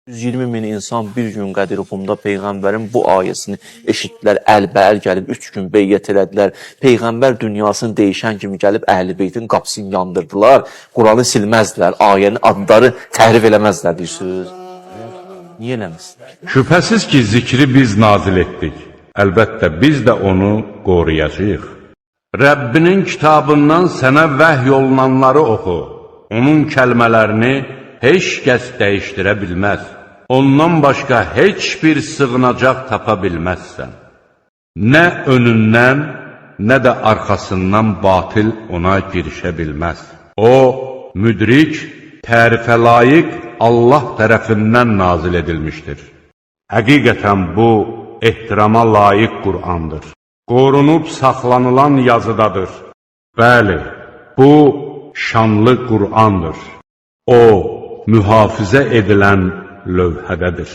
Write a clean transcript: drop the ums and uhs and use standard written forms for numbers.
120 min insan bir gün Qədir Xumda Peyğəmbərin bu ayəsini eşitdilər, əlbəəl gəlib 3 gün beyyət elədilər. Peyğəmbər dünyasını dəyişən kimi gəlib Əhl-i Beytin qapısını yandırdılar. Quranı silməzdilər, ayənin adları təhrif eləməzdilər deyirsiniz. Niyə eləməsinlər? Şübhəsiz ki, zikri biz nazil etdik. Əlbəttə, biz də onu qoruyacağıq. Rəbbinin kitabından sənə vəhy olunanları oxu. Onun kəlmələrini heç kəs dəyişdirə bilməz. Ondan başqa heç bir sığınacaq tapa bilməzsən. Nə önündən, nə də arxasından batil ona girişə bilməz. O, müdrik, tərifə layiq Allah tərəfindən nazil edilmişdir. Həqiqətən bu, ehtirama layiq Qur'andır. Qorunub saxlanılan yazıdadır. Bəli, bu, şanlı Qur'andır. O, mühafizə edilən lövhədədir.